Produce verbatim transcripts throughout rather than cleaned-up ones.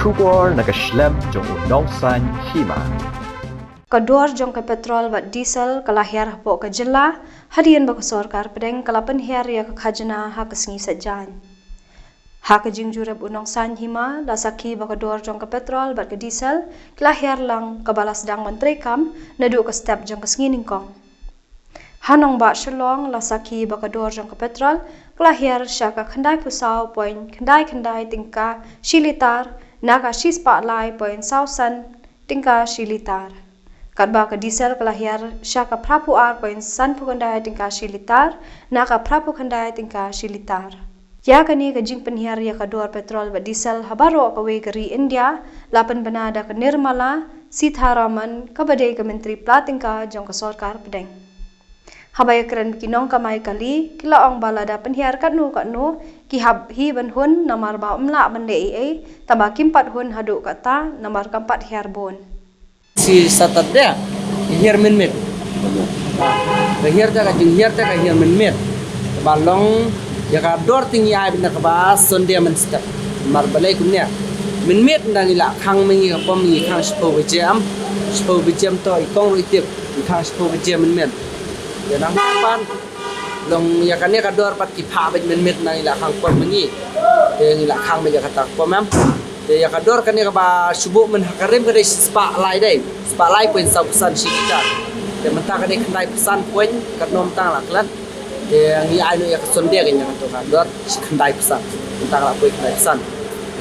Khubor na ka shlem jong u Nongsaiñ Hima. Ka dor jong ka petrol bad diesel ka la hiar hapoh ka jylla, hadien ba ka sorkar pdeng ka la pynhiar ïa ka khajna ha ka sngi Saitjaiñ. Ha ka jingjurip u Nongsaiñ Hima, la sakhi ba ka dor jong ka petrol bad ka diesel ki la hiar lang, kaba la sdang ban treikam naduh ka step jong ka sngi nyngkong. Ha nongbah Shillong, la sakhi ba ka dor jong ka petrol ka la hiar sha ka khyndai phew saw point khyndai khyndai tyngka shi litar, na ka shispah lai point saw san tyngka shi litar. Katba ka diesel ka la hiar sha ka phra phew ar point san phew khyndai tyngka shi litar, na ka phra phew khyndai tyngka shi litar. Ïa kane ka jingpynhiar ïa ka dor petrol bad diesel ha baroh kawei ka ri India, la pynbna da ka Nirmala Sitharaman, kaba dei ka Myntri Pla Tyngka jong ka sorkar pdeng. Haba ïakren bad ki nongkamai kali, ki la ong ba lada pynhiar katno katno, ki hap hi ban hun, namar ba ym lah ban leh ei ei, tangba kim pat hun haduh katta, namar kam pat hiar bun. Shi Saturday, ka hiar mynmiet. Ka hiar te, ka jinghiar te ka hiar mynmiet. Ba long ïa ka dor te ngi ai beit na kaba Sunday mynstep. Namar balei kumne? Mynmiet nda ngi la khang ma ngi, ka pom ngi khang shiphew baje, shiphew baje, to i kong ruh i tip, i khang shiphew baje mynmiet. Ïa nang pan long ïa kane ka dor pat ki phah beit mynmiet, nda ngi la khang pom ma ngi. Te ngi la khang beit ïa kata ka pom, em. Te ïa ka dor kane kaba shu buh myn ha ka rim ka dei shispah lai dei. Shispah lai point saw phew san shi litar. Te mynta ka dei khyndai phew san point, katno mynta la klet. Te ngi ai noh ïa ka Sunday ka ïa ka to ka dor shi khyndai phew san. Mynta ka la poi khyndai phew san.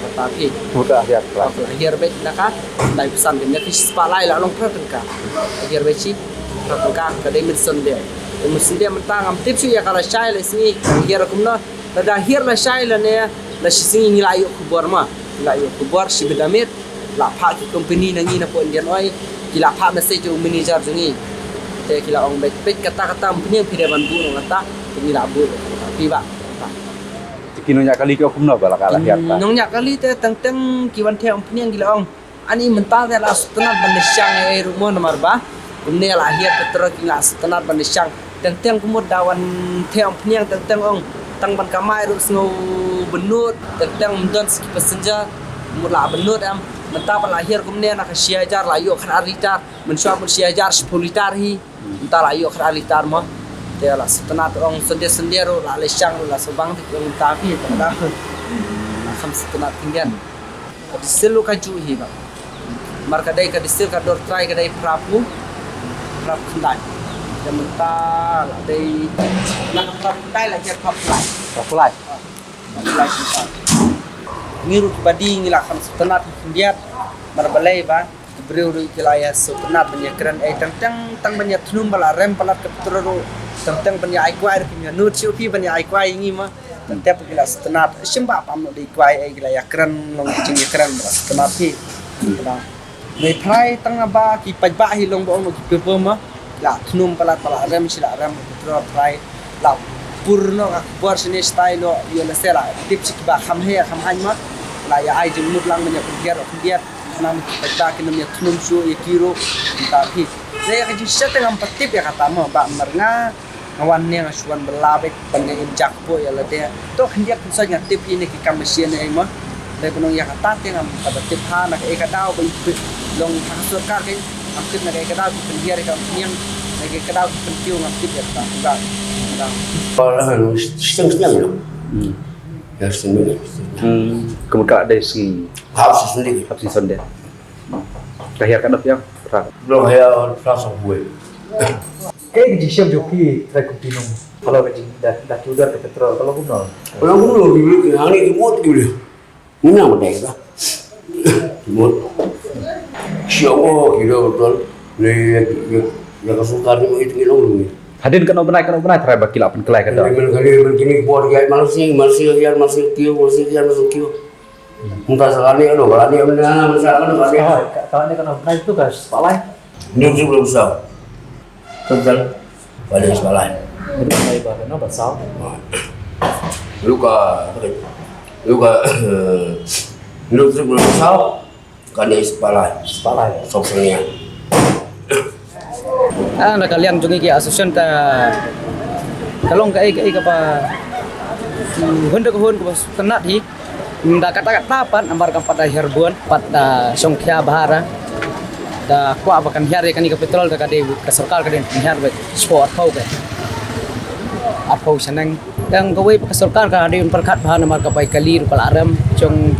Kata phi. Mynta hiar phew san. Hiar beit na ka khyndai phew san, kane ka shispah lai la long phra tyngka. Hiar beit shi phra tyngka, ka dei myn Sunday. Te myn Sunday mynta ngam tip shuh ïa ka lashai la sngi hiar kumno. Lada hiar lashai lane la shi sngi ngi la ïoh khubor ma. Ngi la ïoh khubor shi bynta miet. La phah ki company na ngi na poh Indian Oil. Ki la phah message u manager jong ngi. Te ki la ong beit, beit kata kata, ym pynïeng phi dei ban buh noh kata. Te ngi la buh. Phi ba. Te ki nongñiah kali ki ong kumno ba la ka la hiar ta? Nongñiah kali te teng teng ki wan thiah ym pynïeng, ki la ong. Ani mynta te la sngewtynnat ban leit shang ei ei ruh mo, namar ba kumne la hiar petrol, ki la sngewtynnat ban leit shang. Teng teng kumut da wan thiah ym pynïeng, teng teng ong tang ban kamai ruh sngew bynnud, teng teng ym don sa ki passenger, kumut la bynnud em. Mynta ba la hiar kumne na ka shi hajar la ïoh khatar litar, mynshuwa mut shi hajar shiphew litar hi. Mynta la ïoh khatar litar mo. Te la sngewtynnat, ong Sunday Sunday ruh la leit shang ruh la sngewbang te ki ong mynta phi te da. La kham sngewtynnat khyndiat. Ka diesel ruh ka juh hi ba. Namar ka dei ka diesel ka dor trai ka dei phra phew, phra phew khyndai. Te mynta la dei na ka phra phew khyndai la ïa phra phew lai. Phra phew lai. Phra phew lai mynta. Ngi ruh kiba die ngi la kham sngewtynnat khyndiat. Namar balei ba ki briew ruh ki la ïa sngewtynnat ban ïa kren ei, teng teng tang ban ïa thnum ba la rem palat ka petrol ruh, teng teng ban ïa ai kwai ruh kim ïa nud shuh phi ban ïa ai kwai ïa ngi ma. Teng teng ki la sngewtynnat, shim ba pam noh dei kwai ei, ki la ïa kren long ki jingïakren ba la sngewtynnat phi. Nei phrai tang ba ki paidbah hi long ba ong ki paper ma. La thnum palat ba la rem shi la rem ka petrol phrai. La pur noh ka khubor shane shatai noh, ïoh lehse la tip shi kiba kham heh kham haiñ ma. La ïa ai jingmut lang ban ïa pynhiar khyndiat. Nang ba ki paidbah kin ym ïa thnum shuh ïa ki ruh mynta phi. Lei ïa ka jingshisha te ngam pat tip ïa kata mo, ba mar nga nga wan ne nga shu wan bylla beit ban ïa im jakpoh ïa lade. To khyndiat khynsoit nga tip ïa ne ki kam machine ne ei mo. Lei ba nong ïa kata te ngam pat tip ha na kaei ka daw ba i phi long ha ka sorkar kein. Ngam tip na kaei ka daw ki pynhiar ïa ka mpynïeng, na kaei ka daw ki pynkiew, ngam tip ïa kata. Ka daw. Ba la han shteng shteng lo. Hmm. Ya shteng lo. Hmm. Kumta dei sngi. Hap shnong. Hap shnong Sunday. Ka hiar ka dap ïa, phra. Long hiar phra sa buai. Kaei ka jingshem jong phi trai kum phi nong? Ka long ka jing da, da ki order ka petrol, ka long kumno? Ka long kumno, ki, ki, hangne ki mut ki leh. Ni nang dei ka. Ki mut. Sha o ki do tol. Ni ya, ya, ya ka sukar ni mo itu ki long ni. Hadien kano bnai, kano bnai trai ba ki la pynkylla ka dor. Ni men kali men kini bor ya mal sing, mal sing ya, mal sing kio, mal sing ya, mal sing kio. Mynta sa kane ano, kane ano, kane ano, kane. Oh, ka-, kane ano, kane tu ka spalai. Ni tu belum sa. Tentang pada spalai. Itu mulai baru no basal. Luka, luka, ni tu belum sa. Kane spalai. Spalai. Sok senia. Ah, na ka liang jong ngi ki association ta ka long kaei kaei kaba, hmm, hun da ka hun kaba sngewtynnat hi. Da kata kata pat namar kam pat da hiar bun, pat da shong khia bha ra. Da kwah ba kan hiar ïa kane ka petrol da ka dei ka sorkar ka dei pynhiar ba shiphew arphew ka. Arphew shaneng. Dang kawei ba ka sorkar ka dei pyrkhat bha namar ka bai kali ruh ka la rem shong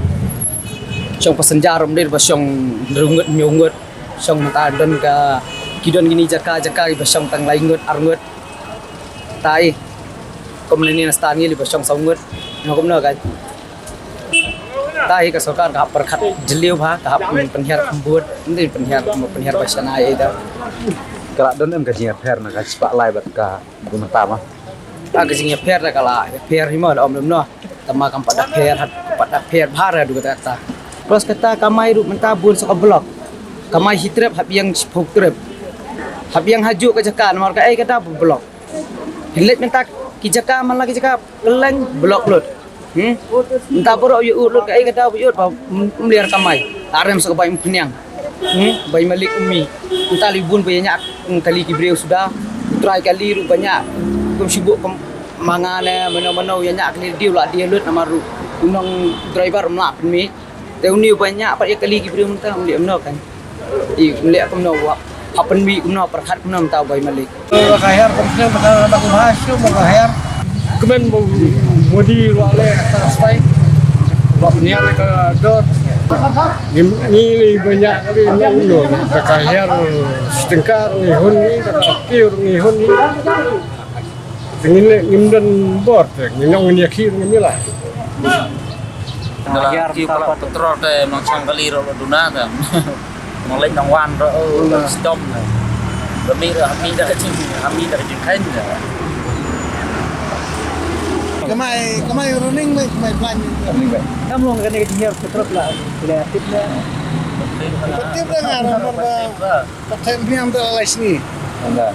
shong passenger rum dei ba shong hynriew ngut hynñiew ngut. Shong mynta don ka ki don kini jaka jaka ba shong tang lai ngut ar ngut. Tai. Kum nani na stan ngi li ba shong saw ngut. Nga kum no ka. Ta hi ka sorkar ka hap pyrkhat jylliew bha, ka hap pynhiar khambut, nti pynhiar, pynhiar ba shana ïa ita. Ka la don em ka jingïapher na ka spah lai bad ka bun mynta ma. Ta ka jingïapher da ka la ïapher hi ma la om lem noh. Tama kam pat da pher, hat pat da pher bha ra du kata ta. Plus kata kamai ruh mynta bun sa ka block. Kamai hi trep hap ïeng shiphew trep. Hap ïeng hajuh ka jaka namar ka ei kata block. Hin leit mynta ki jaka man la ki jaka kylleng block lut. Hmm? Mynta baroh ïa ut lut ka ei kata ba ïa ut ba mliar kamai. Arem sa ka bai mpniang. Hmm? Bai malik umi. Mynta li bun ba ïa nyak kali ki briew suda. Trai kali ruh ba nyak. Kum shibuk kum manga ne mano mano ïa nyak kali diu la dia lut namar ruh. Unong driver mlak pynmi. Te uni u ba ñiah pat ïa kali ki briew mynta um leh mno kan. I um leh kumno wa. Hapen wi kumno perkhat kumno mynta u bai malik. Ba ka her kumne ba ka ba ka bha shu ba ka her. Kmen ba modi wa le ta stai. Ba niar ka dot. Ni ni ni ba ñiah kali no no. Ba ka her setengkar ni hun ni ba ka kiur ni hun ni. Te ngin le ngim don bor te ngin ong ngin ïa khie ngin ïa la. Nga la kiew pala petrol te nong chang kali ro lo duna te. Nong leit nong wan ro o lo stom te. Ba mi ro hami da ka jing hami da ka jing khain te. Kamai kamai running mai kamai plan. Kam long kane ka jing ïa petrol la. Bila tip la. Tip la nga ro ba. Pathem niam da la sni. Anda.